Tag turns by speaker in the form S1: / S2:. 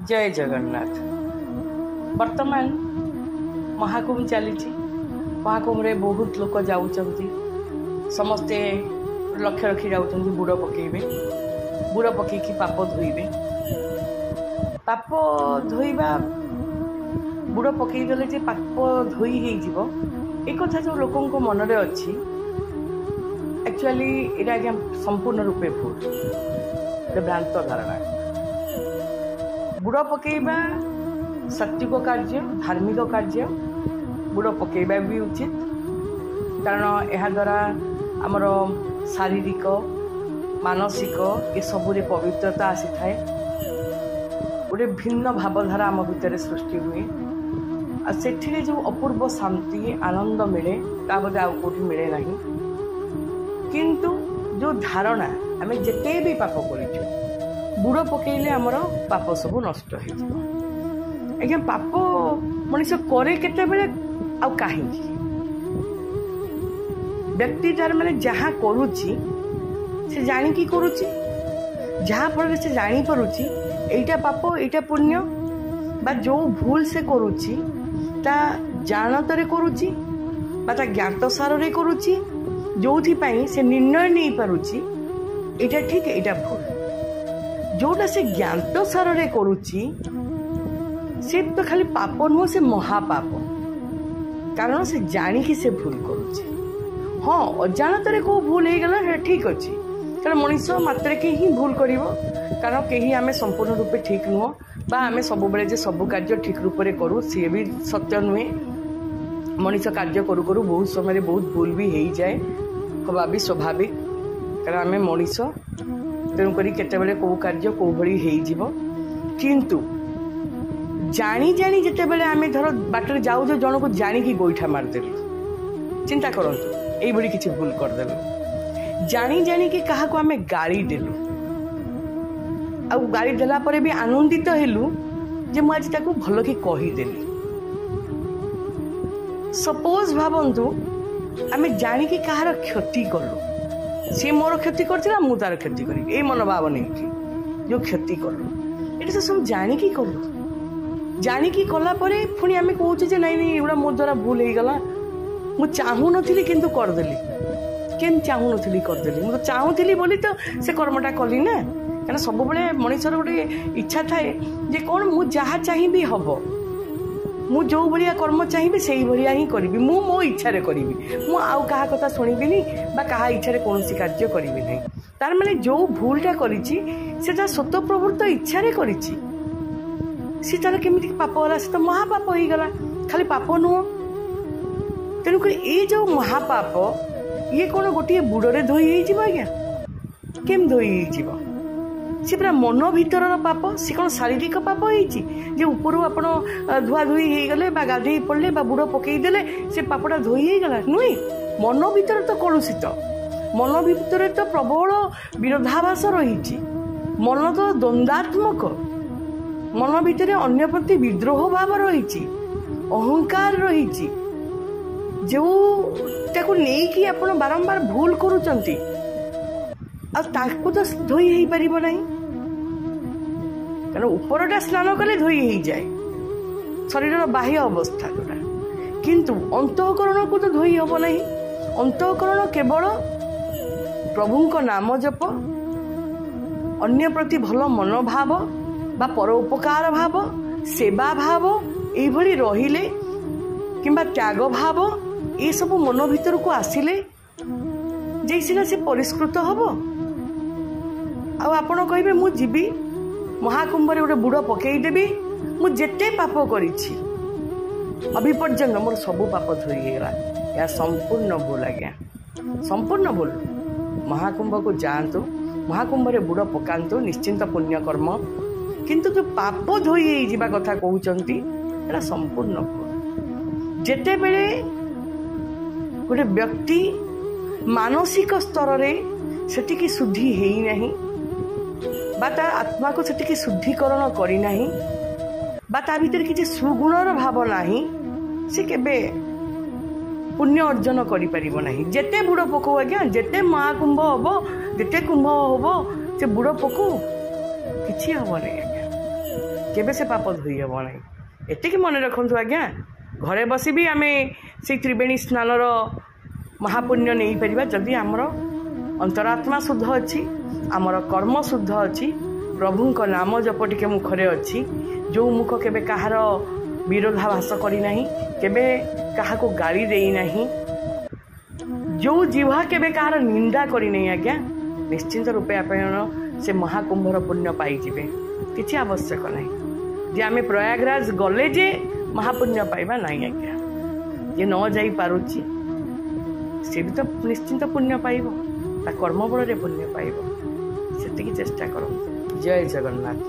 S1: ଜୟ ଜଗନ୍ନାଥ। ବର୍ତ୍ତମାନ ମହାକୁମ୍ଭ ଚାଲିଛି। ମହାକୁମ୍ଭରେ ବହୁତ ଲୋକ ଯାଉଛନ୍ତି। ସମସ୍ତେ ଲକ୍ଷ୍ୟ ରଖି ଯାଉଛନ୍ତି ବୁଡ଼ ପକେଇବେ, ବୁଡ଼ ପକେଇକି ପାପ ଧୋଇବେ। ପାପ ଧୋଇବା, ବୁଡ଼ ପକେଇଦେଲେ ଯେ ପାପ ଧୋଇ ହେଇଯିବ, ଏ କଥା ଯେଉଁ ଲୋକଙ୍କ ମନରେ ଅଛି, ଆକ୍ଚୁଆଲି ଏଇଟା ଆଜ୍ଞା ସମ୍ପୂର୍ଣ୍ଣ ରୂପେ ଭୁଲ, ଗୋଟେ ଭ୍ରାନ୍ତ ଧାରଣା। ବୁଡ଼ ପକେଇବା ସାତ୍ତ୍ୱିକ କାର୍ଯ୍ୟ, ଧାର୍ମିକ କାର୍ଯ୍ୟ। ବୁଡ଼ ପକେଇବା ବି ଉଚିତ, କାରଣ ଏହାଦ୍ୱାରା ଆମର ଶାରୀରିକ, ମାନସିକ ଏସବୁରେ ପବିତ୍ରତା ଆସିଥାଏ। ଗୋଟେ ଭିନ୍ନ ଭାବଧାରା ଆମ ଭିତରେ ସୃଷ୍ଟି ହୁଏ, ଆଉ ସେଥିରେ ଯେଉଁ ଅପୂର୍ବ ଶାନ୍ତି ଆନନ୍ଦ ମିଳେ, ତା ବୋଧେ ଆଉ କେଉଁଠି ମିଳେ ନାହିଁ। କିନ୍ତୁ ଯେଉଁ ଧାରଣା ଆମେ ଯେତେ ବି ପାପ କରିଛୁ, ବୁଡ଼ ପକେଇଲେ ଆମର ପାପ ସବୁ ନଷ୍ଟ ହେଇଯିବ, ଆଜ୍ଞା ପାପ ମଣିଷ କରେ କେତେବେଳେ ଆଉ କାହିଁକି? ବ୍ୟକ୍ତି ତାର ମାନେ ଯାହା କରୁଛି ସେ ଜାଣିକି କରୁଛି, ଯାହାଫଳରେ ସେ ଜାଣିପାରୁଛି ଏଇଟା ପାପ, ଏଇଟା ପୁଣ୍ୟ, ବା ଯେଉଁ ଭୁଲ ସେ କରୁଛି ତା ଜାଣତରେ କରୁଛି ବା ତା ଜ୍ଞାତ ସାରରେ କରୁଛି, ଯେଉଁଥିପାଇଁ ସେ ନିର୍ଣ୍ଣୟ ନେଇପାରୁଛି ଏଇଟା ଠିକ୍, ଏଇଟା ଭୁଲ। ଯେଉଁଟା ସେ ଜ୍ଞାତ ସାରରେ କରୁଛି ସେ ତ ଖାଲି ପାପ ନୁହଁ, ସେ ମହାପାପ, କାରଣ ସେ ଜାଣିକି ସେ ଭୁଲ କରୁଛି। ହଁ, ଅଜାଣତରେ କେଉଁ ଭୁଲ ହେଇଗଲା ସେଇଟା ଠିକ୍ ଅଛି, କାରଣ ମଣିଷ ମାତ୍ରକେ ହିଁ ଭୁଲ କରିବ, କାରଣ କେହି ଆମେ ସମ୍ପୂର୍ଣ୍ଣ ରୂପେ ଠିକ୍ ନୁହଁ, ବା ଆମେ ସବୁବେଳେ ଯେ ସବୁ କାର୍ଯ୍ୟ ଠିକ୍ ରୂପରେ କରୁ ସିଏ ବି ସତ୍ୟ ନୁହେଁ। ମଣିଷ କାର୍ଯ୍ୟ କରୁ କରୁ ବହୁତ ସମୟରେ ବହୁତ ଭୁଲ ବି ହେଇଯାଏ, ହେବା ବି ସ୍ୱାଭାବିକ, କାରଣ ଆମେ ମଣିଷ। ତେଣୁକରି କେତେବେଳେ କେଉଁ କାର୍ଯ୍ୟ କେଉଁ ଭଳି ହେଇଯିବ। କିନ୍ତୁ ଜାଣି ଜାଣି ଯେତେବେଳେ ଆମେ ଧର ବାଟରେ ଯାଉଛୁ, ଜଣକୁ ଜାଣିକି ଗୋଇଠା ମାରିଦେଲୁ, ଚିନ୍ତା କରନ୍ତୁ ଏଇଭଳି କିଛି ଭୁଲ କରିଦେଲୁ, ଜାଣି ଜାଣିକି କାହାକୁ ଆମେ ଗାଳି ଦେଲୁ, ଆଉ ଗାଳି ଦେଲା ପରେ ବି ଆନନ୍ଦିତ ହେଲୁ ଯେ ମୁଁ ଆଜି ତାକୁ ଭଲକି କହିଦେଲି। ସପୋଜ ଭାବନ୍ତୁ ଆମେ ଜାଣିକି କାହାର କ୍ଷତି କଲୁ, ସିଏ ମୋର କ୍ଷତି କରିଥିଲା, ମୁଁ ତାର କ୍ଷତି କରିବି, ଏଇ ମନୋଭାବ ନେଇକି ଯେଉଁ କ୍ଷତି କଲୁ, ଏଇଟା ତ ସବୁ ଜାଣିକି କଲୁ। ଜାଣିକି କଲା ପରେ ପୁଣି ଆମେ କହୁଛୁ ଯେ ନାଇଁ ନାଇଁ ଏଗୁଡ଼ା ମୋ ଦ୍ୱାରା ଭୁଲ ହେଇଗଲା, ମୁଁ ଚାହୁଁନଥିଲି କିନ୍ତୁ କରିଦେଲି। କେମିତି ଚାହୁଁନଥିଲି କରିଦେଲି? ମୁଁ ତ ଚାହୁଁଥିଲି ବୋଲି ତ ସେ କର୍ମଟା କଲି ନା। କାରଣ ସବୁବେଳେ ମଣିଷର ଗୋଟେ ଇଚ୍ଛା ଥାଏ ଯେ କ'ଣ ମୁଁ ଯାହା ଚାହିଁବି ହେବ, ମୁଁ ଯେଉଁ ଭଳିଆ କର୍ମ ଚାହିଁବି ସେଇଭଳିଆ ହିଁ କରିବି, ମୁଁ ମୋ ଇଚ୍ଛାରେ କରିବି, ମୁଁ ଆଉ କାହା କଥା ଶୁଣିବିନି ବା କାହା ଇଚ୍ଛାରେ କୌଣସି କାର୍ଯ୍ୟ କରିବି ନାହିଁ। ତାର ମାନେ ଯେଉଁ ଭୁଲଟା କରିଛି ସେଟା ସ୍ୱତଃପ୍ରବୃତ୍ତ ଇଚ୍ଛାରେ କରିଛି, ସେ ତାର କେମିତି ପାପ ହେଲା? ସେ ତ ମହାପାପ ହେଇଗଲା, ଖାଲି ପାପ ନୁହଁ। ତେଣୁକରି ଏଇ ଯେଉଁ ମହାପାପ, ଇଏ କ'ଣ ଗୋଟିଏ ବୁଡ଼ରେ ଧୋଇ ହେଇଯିବ ଆଜ୍ଞା? କେମିତି ଧୋଇ ହେଇଯିବ? ସେ ପୁରା ମନ ଭିତରର ପାପ, ସେ କ'ଣ ଶାରୀରିକ ପାପ ହେଇଛି ଯେ ଉପରୁ ଆପଣ ଧୁଆ ଧୋଇ ହେଇଗଲେ ବା ଗାଧେଇ ପଡ଼ିଲେ ବା ବୁଡ଼ ପକେଇଦେଲେ ସେ ପାପଟା ଧୋଇ ହେଇଗଲା? ନୁହେଁ। ମନ ଭିତରେ ତ କଳୁଷିତ, ମନ ଭିତରେ ତ ପ୍ରବଳ ବିରୋଧାଭାସ ରହିଛି, ମନ ତ ଦ୍ୱନ୍ଦ୍ୱାତ୍ମକ, ମନ ଭିତରେ ଅନ୍ୟ ପ୍ରତି ବିଦ୍ରୋହ ଭାବ ରହିଛି, ଅହଙ୍କାର ରହିଛି, ଯେଉଁଟାକୁ ନେଇକି ଆପଣ ବାରମ୍ବାର ଭୁଲ କରୁଛନ୍ତି, ଆଉ ତାକୁ ତ ଧୋଇ ହେଇପାରିବ ନାହିଁ। କାରଣ ଉପରଟା ସ୍ନାନ କଲେ ଧୋଇ ହେଇଯାଏ, ଶରୀରର ବାହ୍ୟ ଅବସ୍ଥା ଯେଉଁଟା, କିନ୍ତୁ ଅନ୍ତଃକରଣକୁ ତ ଧୋଇ ହେବ ନାହିଁ। ଅନ୍ତଃକରଣ କେବଳ ପ୍ରଭୁଙ୍କ ନାମ ଜପ, ଅନ୍ୟ ପ୍ରତି ଭଲ ମନୋଭାବ ବା ପର ଉପକାର ଭାବ, ସେବା ଭାବ, ଏଇଭଳି ରହିଲେ, କିମ୍ବା ତ୍ୟାଗ ଭାବ, ଏସବୁ ମନ ଭିତରକୁ ଆସିଲେ ଯାଇ ସିନା ସେ ପରିଷ୍କୃତ ହେବ। ଆଉ ଆପଣ କହିବେ ମୁଁ ଯିବି ମହାକୁମ୍ଭରେ ଗୋଟେ ବୁଡ଼ ପକେଇଦେବି, ମୁଁ ଯେତେ ପାପ କରିଛି ଅଭି ପର୍ଯ୍ୟନ୍ତ ମୋର ସବୁ ପାପ ଧୋଇ ହେଇଗଲା, ଏହା ସମ୍ପୂର୍ଣ୍ଣ ଭୁଲ ଆଜ୍ଞା, ସମ୍ପୂର୍ଣ୍ଣ ଭୁଲ। ମହାକୁମ୍ଭକୁ ଯାଆନ୍ତୁ, ମହାକୁମ୍ଭରେ ବୁଡ଼ ପକାନ୍ତୁ, ନିଶ୍ଚିନ୍ତ ପୁଣ୍ୟକର୍ମ, କିନ୍ତୁ ଯେଉଁ ପାପ ଧୋଇ ହେଇଯିବା କଥା କହୁଛନ୍ତି ଏଇଟା ସମ୍ପୂର୍ଣ୍ଣ ଭୁଲ। ଯେତେବେଳେ ଗୋଟେ ବ୍ୟକ୍ତି ମାନସିକ ସ୍ତରରେ ସେତିକି ଶୁଦ୍ଧି ହେଇନାହିଁ ବା ତା ଆତ୍ମାକୁ ସେତିକି ଶୁଦ୍ଧିକରଣ କରିନାହିଁ ବା ତା ଭିତରେ କିଛି ସୁଗୁଣର ଭାବ ନାହିଁ, ସେ କେବେ ପୁଣ୍ୟ ଅର୍ଜନ କରିପାରିବ ନାହିଁ। ଯେତେ ବୁଡ଼ ପକଉ ଆଜ୍ଞା, ଯେତେ ମହାକୁମ୍ଭ ହେବ, ଯେତେ କୁମ୍ଭ ହେବ, ସେ ବୁଡ଼ ପକଉ, କିଛି ହେବନି ଆଜ୍ଞା। କେବେ ସେ ପାପ ଧୋଇ ହେବ ନାହିଁ। ଏତିକି ମନେ ରଖନ୍ତୁ ଆଜ୍ଞା, ଘରେ ବସି ବି ଆମେ ସେଇ ତ୍ରିବେଣୀ ସ୍ନାନର ମହାପୁଣ୍ୟ ନେଇପାରିବା, ଯଦି ଆମର ଅନ୍ତରାତ୍ମା ଶୁଦ୍ଧ ଅଛି, ଆମର କର୍ମ ଶୁଦ୍ଧ ଅଛି, ପ୍ରଭୁଙ୍କ ନାମ ଜପ ଟିକେ ମୁଖରେ ଅଛି, ଯେଉଁ ମୁଖ କେବେ କାହାର ବିରୋଧାଭାସ କରିନାହିଁ, କେବେ କାହାକୁ ଗାଳି ଦେଇନାହିଁ, ଯେଉଁ ଜିହ୍ୱା କେବେ କାହାର ନିନ୍ଦା କରିନାହିଁ ଆଜ୍ଞା, ନିଶ୍ଚିନ୍ତ ରୂପେ ଆପଣ ସେ ମହାକୁମ୍ଭର ପୁଣ୍ୟ ପାଇଯିବେ। କିଛି ଆବଶ୍ୟକ ନାହିଁ ଯେ ଆମେ ପ୍ରୟାଗରାଜ ଗଲେ ଯେ ମହାପୁଣ୍ୟ ପାଇବା, ନାହିଁ ଆଜ୍ଞା। ଯିଏ ନ ଯାଇପାରୁଛି ସେ ବି ତ ନିଶ୍ଚିନ୍ତ ପୁଣ୍ୟ ପାଇବ, ତା କର୍ମ ବଳରେ ପୁଣ୍ୟ ପାଇବ। ସେତିକି ଚେଷ୍ଟା କରନ୍ତୁ। ଜୟ ଜଗନ୍ନାଥ।